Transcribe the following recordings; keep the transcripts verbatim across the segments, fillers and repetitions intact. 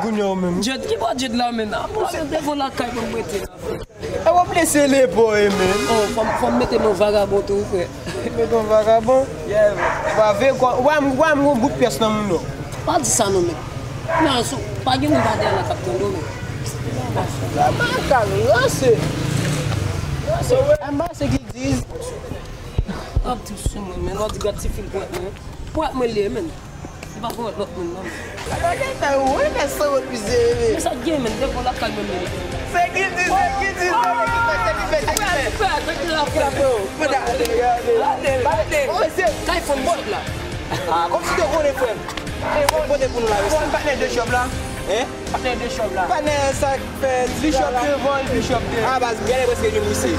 Gounye w menm. Jed, ki bò Jed la menm? Apre devan lakay mwen m rete la. E w ap lese lepo e menm. Oh, fò m, fò m mete non vagabon tou, frè. Mete yon vagabon? Yeah, man. Ou pa veye kò, ou pa, ou pa yon bout pyès nan moun non. Pa di sa non, men. Non, sou, pa gen moun pa dèyè la k ap tande w, men. La makak, ranse. Ranse, wi. Anba se ki diz. Ap di sou mwen, men, lò di gad ti fil pwèt mwen. Pwèt mwen li ye, men. Li pa pwèt lòt moun, non, men. Gade, gade, wi, men sa wè pizye, men. Men sa gen, men, devan lakay mwen, men. Se ki di, se ki di, se ki di, se ki di, se ki di. Frè, frè, frè, frè. Gade, gade. Gade, gade. Kay fon bòt la. Ah, kòmsi te konnen, frè m. E bon, pote pou nou la, mesye. Bon, patnè de chòp la. Hein? Patnè de chòp la. Patnè sa k fè Bishop devan, Bishop dèyè. Ah, baz, m genlè prèske vin isi.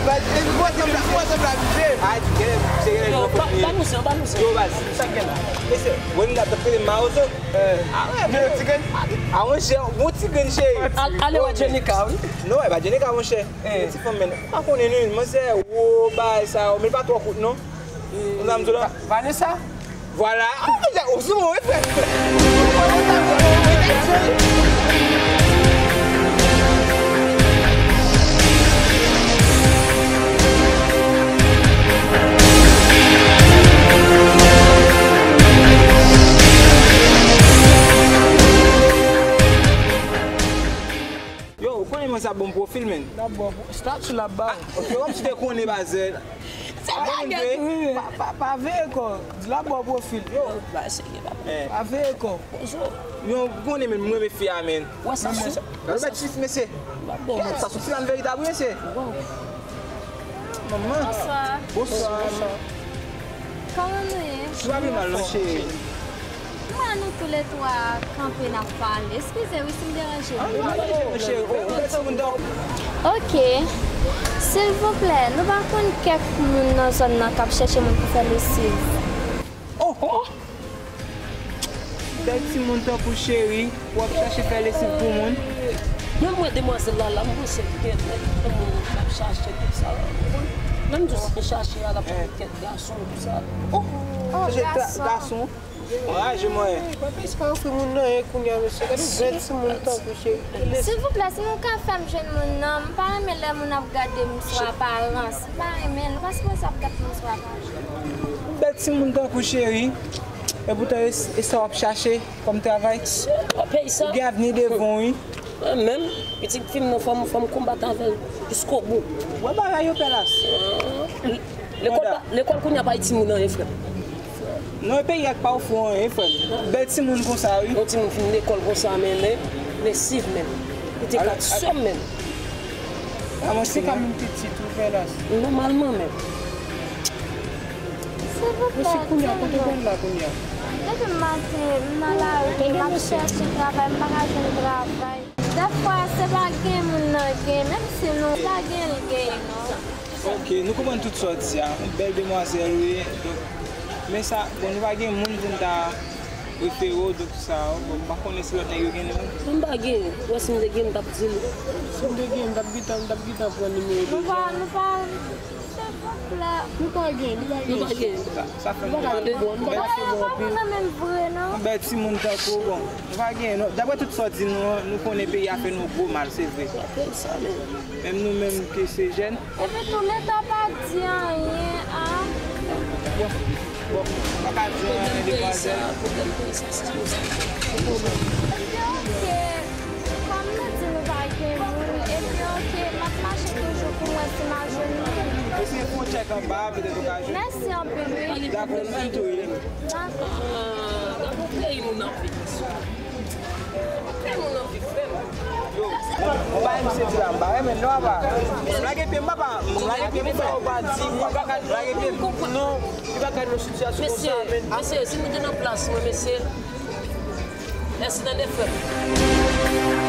Baz, e pou ansanm la, pou ansanm la, vite. Ah, genlè, se genlè. Yo, ba, ba nou zen, ba nou zen. Yo, baz. Sa k gen la? Mesye, wè nou la, t ap trete mawozo. Ah, wè, men yo ti grenn. Ah, monchè, bon ti grenn cheri. Al-, ale wè Jenika, wi. Non, e pa Jenika, monchè. Yon ti fanm, men. Pa konnen, non, manzè, wo, bagay sa yo, men l pa twò kout, non. Ou sa m di w la? Va-, Vanessa? Vwala. Ah, ou sou mwen, wi, frè. Yo, ou konnen mwen sa bon pwofil, men. N ap bon, stati l ap ba w. Ok, kòmsi te konnen, baz. Se pa gen tou, wi. Pa, pa, pa veye kò. Di l ap ba w pwofil. Yo. Ba serye, papa. Pa veye kò. Yo, ou konnen, men, mwen renmen fi a, men. Wè sa sou. Gade bèt chif, mesye. Sa sou ti la, veritab, wi, mesye. Manman. Bonswa. Bonswa. Kòman nou ye? Nou pa pi mal, non, cheri. M wè nou toulètwa kanpe n ap pale. Eskize wi si m deranje nou. Ah, non, non, non, cheri. Ou bèl timoun, donk. Ok. Silvouplè, nou pa konn kèk moun nan zòn nan k ap chèche moun pou fè lesiv? Oh, oh. Bèl timoun tankou cheri, w ap chache fè lesiv pou moun. Mwen, mwen, demwazèl la, la, m panse gen nèg nan moun k ap chache tout sa la. Lè m di w chache a, l ap chache kèk gason, tout sa. Oh, oh, gason. Anraje mwen. Papa, se pa ofri moun nan, en, kounye a, mesye. Gade bèl timoun tankou cheri. Silvouplè, si nou ka fè m jwenn moun nan, m pa renmen lè moun ap gade m sou aparans. M pa renmen, nou pa sipoze ap gade moun sou aparans. Bèl timoun tankou cheri. Epoutan, e, e sa w ap chache kòm travay? Ou gen avni devan w, wi. Mwen menm, pitit fi m nan, fò m, fò m konbat avè l jiskobou. Wè bagay yo, Pèlas. Lekòl pa, lekòl kounye a pa bay timoun anyen, frè m. Non, e peyi a k pa ofri w anyen, frè m. Bèl timoun konsa, wi. Yon timoun fin lekòl konsa, men, men, lesiv menm. Li te ka sòm menm. Avan se ka menm pitit ou fè la. Nòmalman menm. Silvouplè, di m non. Depi maten, m nan lari, m ap chèche travay, m pa ka jwenn travay. Dèfwa, se pa gen moun nan gen, menm si nou pa gen, l gen, non. Ok, nou konprann tout sa w di a. Yon bèl demwazèl, wi. Donk, men sa, bon, nou pa gen moun pou n ta refere w, donk sa, bon, m pa konnen si lòt nèg yo gen nimewo. M pa gen, wè si m te gen, m t ap di l. Si m te gen, m t ap gentan, m t ap gentan pran nimewo deja. Nou pa, nou pa, silvouplè. Nou pa gen, nou pa gen. Nou pa gen. Sa, sa fè nou pa gen bon, nou pa gen bon anpil. Yon bèl timoun tankou w, bon, nou pa gen, non. Daprè tout sa w di nou an, nou konnen peyi a fè nou gwo mal, se vre. Menm nou menm ki se jèn, Epi tou, Leta pa di anyen a. Bon, bon, pa ka di anyen, demwazèl. Pwoblèm peyi sa, pwoblèm peyi sa, se konsa. Epi, ok, kòm nou di nou pa gen moun, epi, ok, m ap mache toujou pou m wè si m a jwenn moun. Eseye fè yon tchèk anba, petèt ou ka jwenn. Mèsi anpil, wi. Dakò, m tou ye. Dakò. Ah, gade yon peyi moun ap viv. Yo, m pa menm sezi la, m pa renmen non, apa. M lage pye m, papa, m lage pye m, frè. Ou pa di, ou pa ka lage pye m. Non, li pa ka nan sitiyasyon konsa, men. Mesye, si nou te nan plas mwen, mesye, èske tande, frè m?